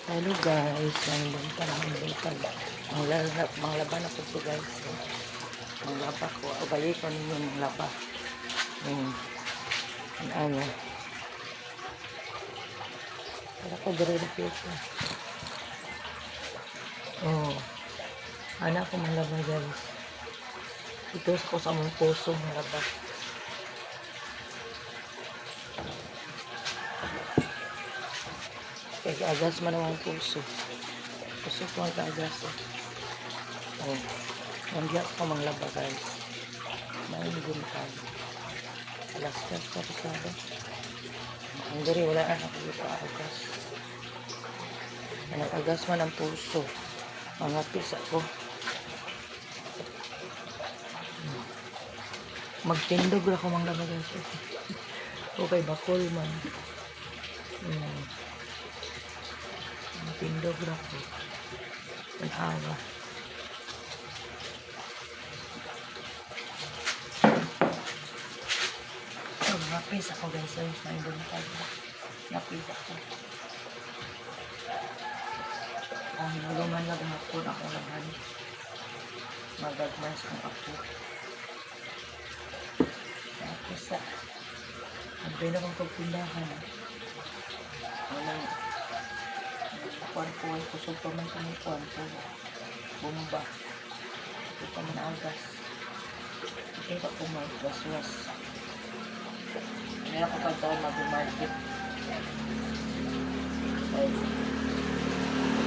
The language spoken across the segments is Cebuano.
Hello guys, ang buntag, ang buntag. Manglaba na po ko, guys. Manglaba ko. Abay ko ninyo manglaba. Ang ano. Para ko dire na po. Oh. Ana ko manglaba, guys. Ito sa ko sa among puso manglaba. Kaya agas man ang puso. Puso ko ang agas. Oh. Nandiyan ko manglaba, guys. Maayong buntag. Alas 3 pa pasado. Ang diri wala na ako agas. Nag-agas man ang puso. Mga pisa ko. Magtindog ra ko manglaba, guys. Okay, bakol man. Magtindog ra ko. Tanawa. Oh, mga pisa ko, guys. Ay, may buntag. Napisa ko. Ang hinuluman lang hapon akong laban. Magagmay sa akong apo. Napisa. Ang na kong pagpindahan. Walang kuwan ko ay kusog pa man kami kuwan ko. Bomba. Ito pa man agas. Ito pa ko magwaswas. Meron ko pagkaon mag-market. Ay,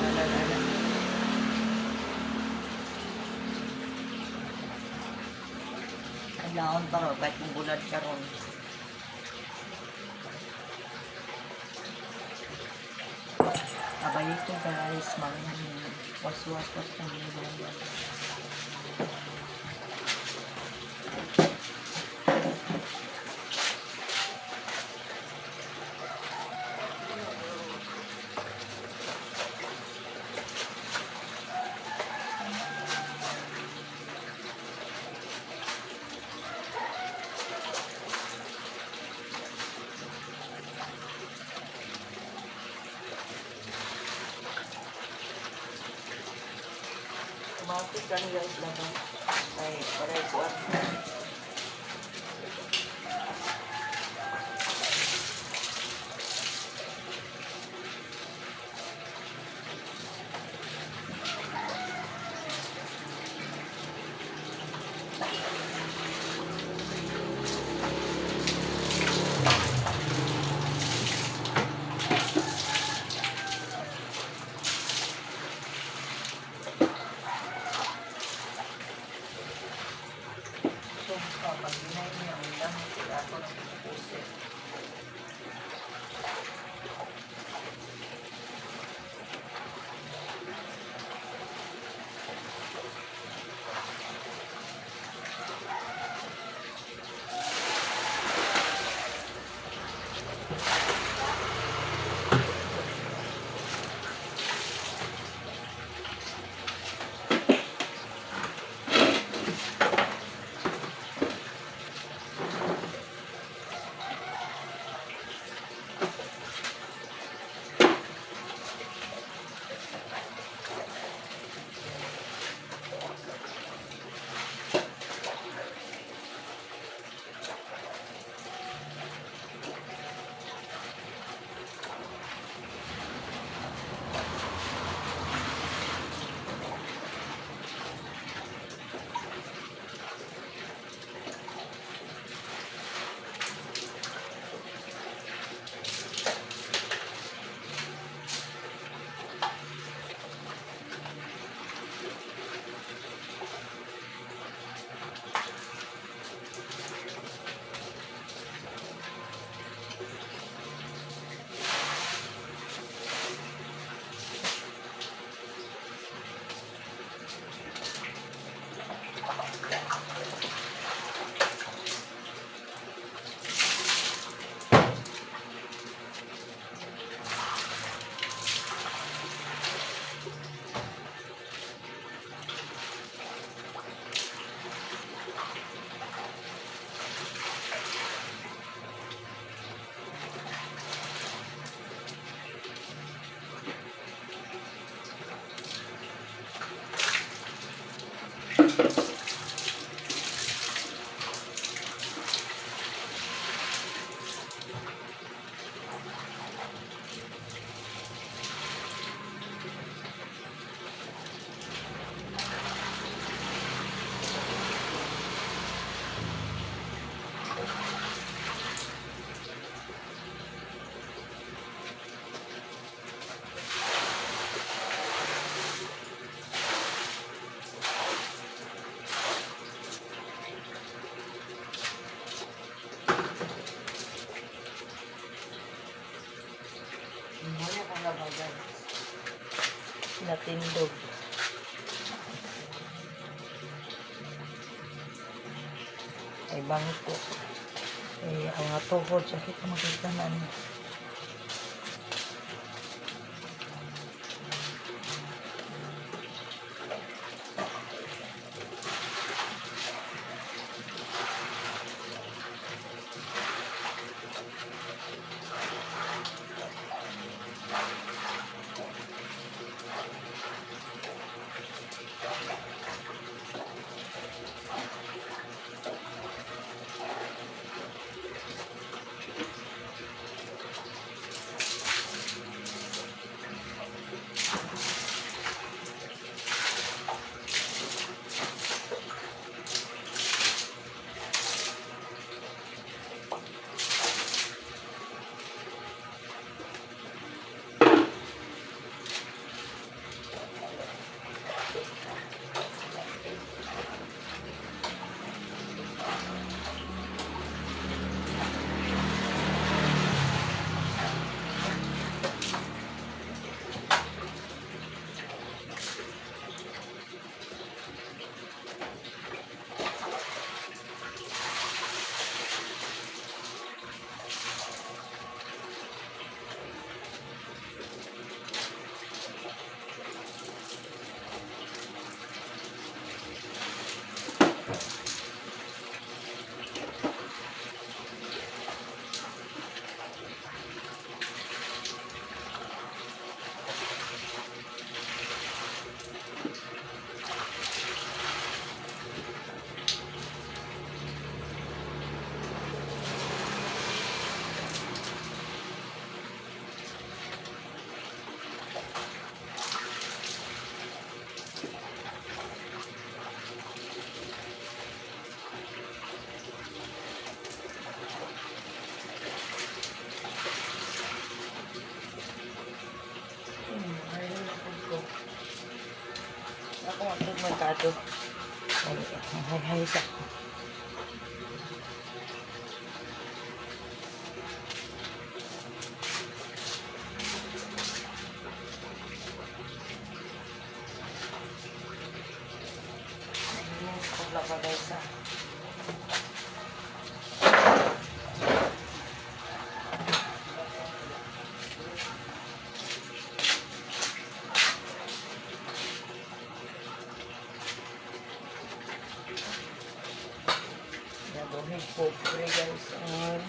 wala na. Kailangan para kahit kung bulad karon. Abay ito, guys, mga waswas was kung ginagawa. Tumapit ka guys laban. Ay, paray kuan. So, Natindog. Ay bangko. Eh, ang mga tuhod, sakit na makita na niya. Ayun ko. Ako ang merkado. Ay, hay hay sa. Ayun, ko guys ah. Nabuhay pobre guys. Ang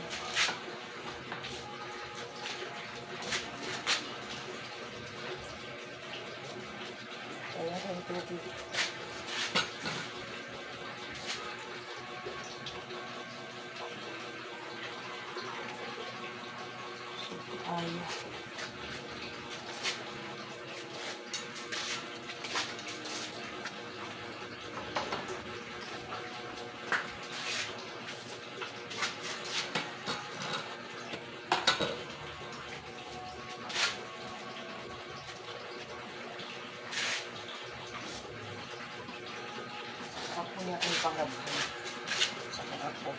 kaya ang tubig. Ay. Ako niya ang pangabhan sa ako.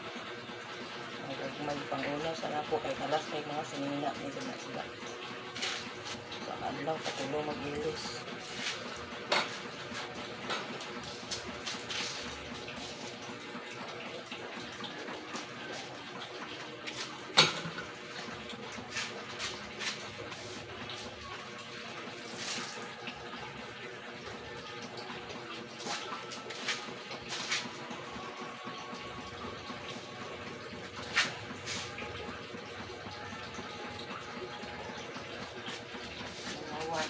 Ang gagmay panguna sa nako kay kalas kay mga sinina ni na sila. Sa adlaw katulo mag-ilis. Mga 1.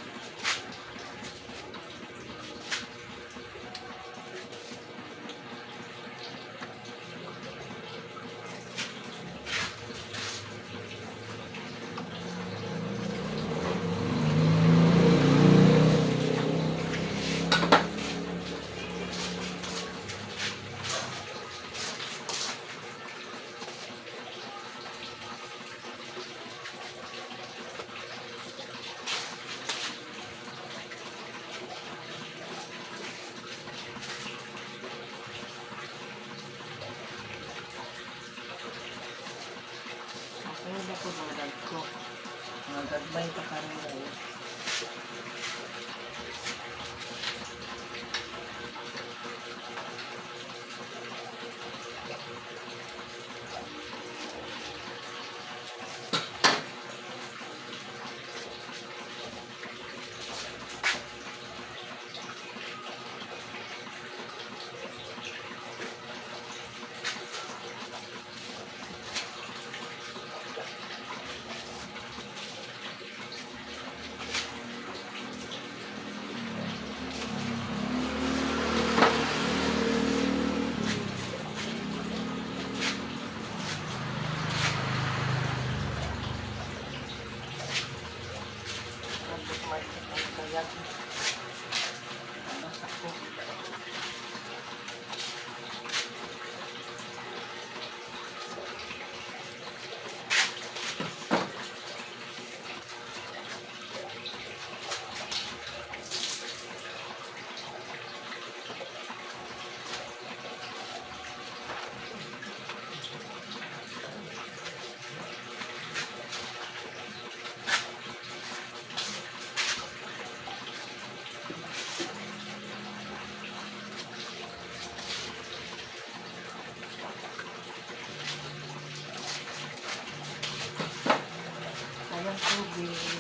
Kuan ko sayang. Basa ko. Sayang tubig.